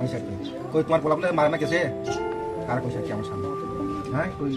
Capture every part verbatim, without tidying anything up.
Koisa koi, koi tomar pola bole mara na kese? Kar koisa ki amar samne? Ha? Koi,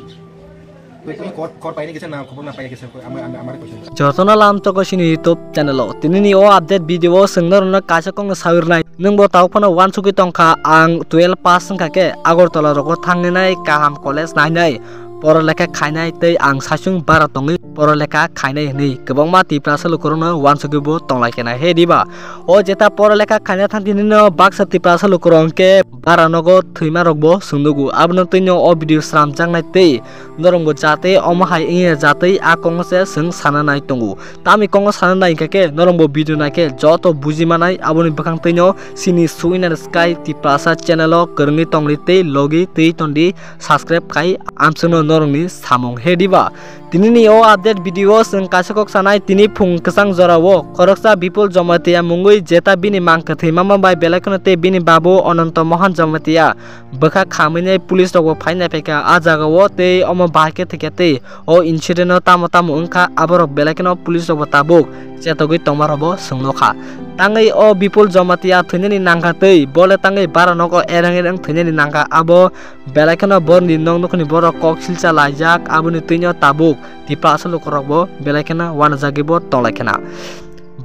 koi tumi court, court pai na kese na khobor na pai kese? Koi amar, amar, amar koisa. Jotono lam toko sini YouTube channel o. Tini ni o update video o sengno rwno kaisa kongno sawir nai. Nwng bo tau phano wansugwi tongkha, ang twelve pass wngkha khe Agartala rogo thangni nai kaham college nainai. Poro lekha khainai tei ang saichung bara tongwi poro lekha khainai hwnwi kwbangma Tiprasa lukurokno wansugwi bo tonglai khe nai. He diba? O jeta poro lekha khaina thang tini no baksa Tiprasa lukurok hwnkhe bara nogo thwima rokbo swngnugo. Abono twino o video sramjaknai tei norokbo jatwi omo hai wngya jatwi a kongno se swng sana nai tongo. Tamni kongno sana nai hwnkhe norokbo video naikhe joto buji manai. Aboni bwkhang twino sini Suinar Sky Tiprasa channel o kwrwngwi tongdi tei logi twi tondi subscribe khai amswkno norokni samung. He diba? Tini ni o update video o chwng kaisa kok sanai, tini phung kwchang jora o khoroksa Bipul Jamatia mungwi jeta bini mang kwthwi mama bai belai kheno tei bini babu Ananto Mohan Jamatia bwkha khamwi nai police rok bo phai nai phaikha a jaga o tei omo bahai khe thwikha tei o incident o tamo tamo wngkha aborok belai kheno police rok bo tabuk chetogwi tongma rok bo chwng nukha. Tangwi o Bipul Jamatia thwinani nangkha tei bole tangwi bara nogo ereng ereng thwinani nangkha abo Belai kheno borni nok nukhuni borok kok silcha laijak, aboni twino tabuk Tiprasa lukurokbo belai kheno uanajagwibo tonglaikha.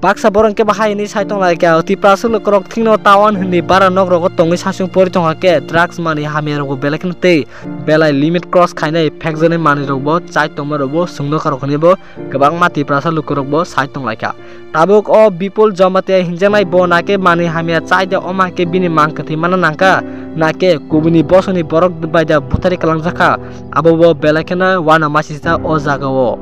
Baksa borok hwnkhe bahai hinwi sai tonglaikha, Tiprasa lukurok thikno town hwnwi bara nokrogo tongwi sasung pori tongkha khe drugs manwi hamyarokbo belai kheno tei belai limit cross khainai phekjaknai manwirokbo chai tongmarokbo chwng nukharok hwnwibo kwbangma Tiprasa lukurokbo sai tonglaikha. Tabuk o Bipul Jamatia hinjaknai bo nakhe manwi hamya chai de, omo hai khe bini mang kwthwi mana nangkha, nakhe kubuni bosongni borok bai da butharwi kwlangjakha, abo bo belai kheno uanama sisa o jaga o.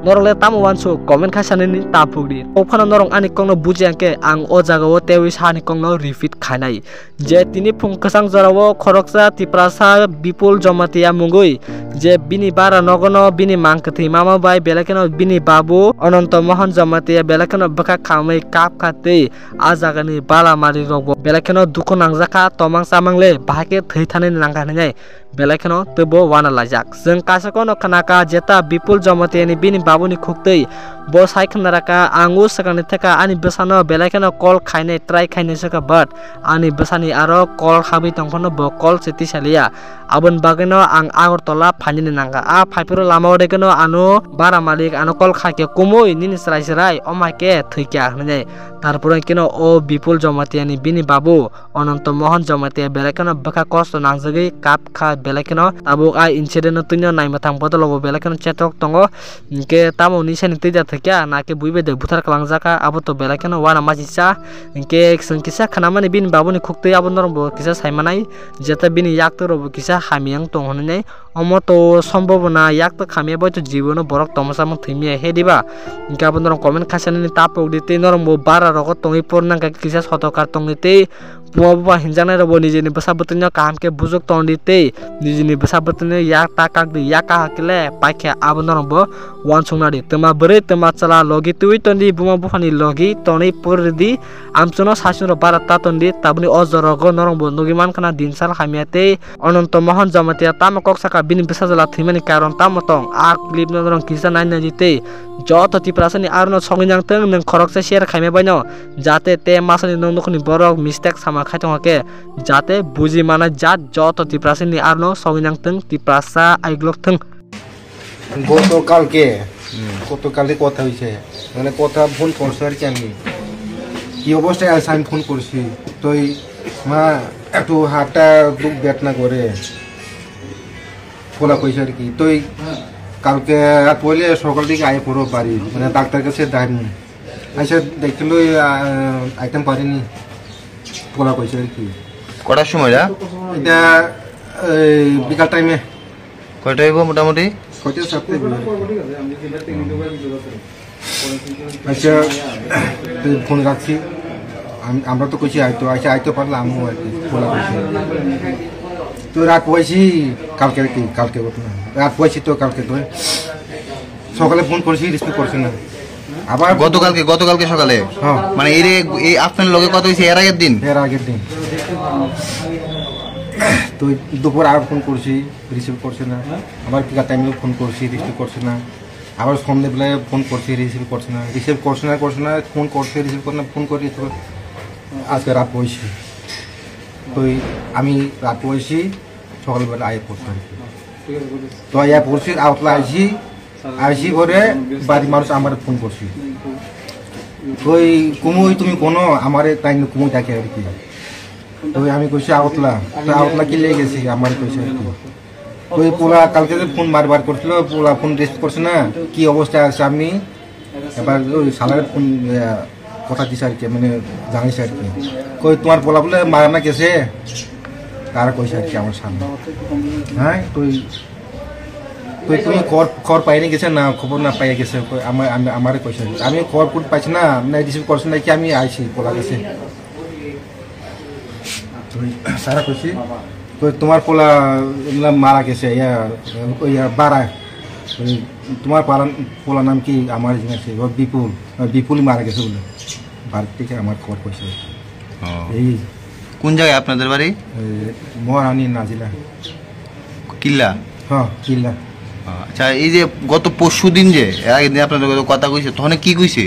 Norok le tamo uansuk comment khai sanani ta phukdi. O phano norok ani kokno bujiya khe ang o jaga o teiwi sani kokno repeat khainai. Je tini phung kwchang jorao khoroksa Tiprasa Bipul Jamatia mungwi je bini bara nogono bini mang kwthwi mama bai belai kheno bini babu Ananto Mohan Jamatia belai kheno bwkha khamwi kap kha tei a jagani bala mari rokbo belai kheno dukhu nangjakha, tomang chamang le bahai khe thwi thani nangkha hinwi belai kheno teibo uana laijak. Chwng kaisa kono khnakha jeta Bipul Jamatia ni bini babuni khuktwi bo sai khna rakha, ang o swkangni thekha ani bwsano belai kheno call khainai try khainai swkha, but ani bwsani aro call habwi tongphano bo call se tisaliya. Aboni bagwino ang Agartala phainani nangkha. A phaiphuru lama o degeno ano bara malik ano call khaikhe, "Kumui nini chwrai chwrai omai khe thwikha," hinwi. Tarpore keno o Bipul Jamatia ni bini babu Ananto Mohan Jamatia belai kheno bwkha kosto nangjagwi kap kha, belai kheno tabuk a incident no twino naimwthang bodol o bo belai kheno chetok tongo. Hinkhe tamo ni sani twi da thwikha, nakhe bui bai de buthar kwlangjak kha, abo to belai kheno uana machisa. Hinkhe chwng kisa khnamani bini babuni khuktwi abo norok bo kisa saimanai, jeta bini yaktwk rok bo kisa hamya wng tong hinwi. Omo to sombobona yaktwk hamya bai to jibono borok tongmasa mung thwimya he diba? Hinkhe abo norok comment khaisanani ta pokdi tei norok bo bara rogo tongwi porna khe kisa sotokar tongdi tei Buma buba hinjaknai rokbo nijini bwsa bwtwino kaham khe bujuk tongdi tei nijini bwsa bwtwino yak ta kakdi, yak kahakle paikhe abo norokbo uansuknadi. Twma bwrwi twma chwla logi twiwi tondi, buma buphani logi tonwi puridi, amchuno saichung rok bara ta tondi, tabukni o jorao norokbo nugwi mankha na dinsal hamya tei Ananto Mohan Jamatia tamo kok saka bini bwsajwla thwimani karon tamo tong, a clip no norok kisa nai naidi tei joto Tiprasani arono sogwi nangtwng, nwng khoroksa share khaima baino. Jate te masani nok nukhuni borok mistake sama khai tongkha khe, jate buji mana jat joto Tiprasani arno sogwi nangtwng, Tiprasa aiglok thwng. গতকালকে, হুম। গতকালই কথা হয়েছে। মানে কথা ফোন করছে আর কি আমি। কি অবস্থায় আছে আমি ফোন করছি। তো এই মা একটু হাতটা খুব ব্যথা করে। খোলা কইছে আর কি। তো এই কালকে রাত পড়লে সকাল দিকে আয় পড়ো বাড়ি। মানে ডাক্তার কাছে দেখাইনি। আচ্ছা, দেখতে লই, আহ, আইটেম পারিনি। খোলা কইছে আর কি। কটার সময় রা? এটা এই বিকাল টাইমে। কয়টা হইব মোটামুটি? ছয়টা সাতটা হইব। আচ্ছা, তো ফোন রাখছি। আম-, আমরা তো কইছি আইতো, আচ্ছা, আইতো পারলে আমিও আর কি খোলা কইছে। তো রাত পয়সি কালকে আর কি, কালকে ঘটনা। রাত পয়সি তো কালকে তো। সকালে ফোন করছি, রিসিভ করছে না। আবার গতকালকে, গতকালকে সকালে? হ্যাঁ। মানে এর, এই আপনার লগে কথা হয়েছে এর আগের দিন? এর আগের দিন। তো দুপুর আবার ফোন করছি, রিসিভ করছে না। আবার বিকাল টাইমে ফোন করছি, রিসিভ করছে না। আবার সন্ধ্যেবেলায় ফোন করছি, রিসিভ করছে না। রিসিভ করছে না, করছে না, ফোন করছে, রিসিভ করে না, ফোন করে রিসিভ করে। আজকে রাত বইছি। ওই আমি রাত হয়েছি, সকালবেলা আয়া পড়ছি আর কি। তো আয়া পড়ছি, আওতলা আইছি, আইছি পরে বাড়ির মানুষ আমার ফোন করছি। ওই কুমুই তুমি কোনো আমারে তাই কুমুই ডাকে আর কি। তো আমি কইছি আওতলা, তো আওতলা কি লেগে গেছি আমার কইছে আর কি। ওই পোলা কালকে যে ফোন বারবার করছিল, পোলা ফোন রিসিভ করছে না, কি অবস্থা আছে আমি এবার ওই শালারে ফোন, আহ, কথা দিছে আর কি, মানে জানাইছে আর কি। কই তোমার পোলা বলে মারা না গেছে, তারা কইছে আর কি আমার সামনে। হ্যাঁ, তুই তুই তুমি খবর খবর পাইনি গেছে না, খবর না পাইয়া গেছে, কই আমার আমি আমারে কইছে আর কি। আমি খবর খুব পাইছি না, না রিসিভ করছে না কি, আমি আইছি পোলা গেছে। ওই সারা কইছি, কই তোমার পোলা এমলা মারা গেছে, ইয়া, ওই ইয়া, বারা। ওই তোমার পালান-, পোলার নাম কি? আমার জিজ্ঞাসা, ও বিপুল, ওই বিপুলই মারা গেছে বলে। বাড়ি থেকে আমার খবর কইছে। ও। এই কোন জায়গায় আপনাদের বাড়ি? এই মহারানী নাজিলা। কিল্লা? হ্যাঁ, কিল্লা। আচ্ছা, এই যে গত পরশু দিন যে, এর আগের দিন আপনাদের কথা কইছে, তখন কি কইছে?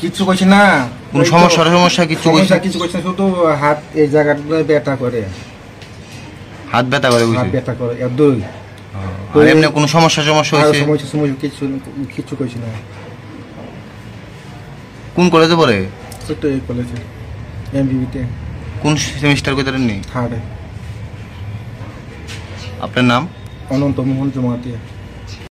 কিচ্ছু কইছে না। কোনো ওই তো সমস্যা, সমস্যা কিচ্ছু সমস্যা কইছে? কিছু কইছে না, শুধু হাত এই জায়গাটা ব্যথা করে। হাত ব্যথা করে কইছে? হাত ব্যথা করে, এর দই। ও, আর এমনি কোনো সমস্যা, সমস্যা আর হইছে? সমস্যা, সমস্যা কিচ্ছু, কিচ্ছু কইছে না। কোন কলেজে পড়ে? ওই তো এই কলেজে, এমবিবিতে। কোন সেমিস্টার কইতে পারেননি? থার্ডে। আপনার নাম? অনন্ত মোহন জমাতিয়া।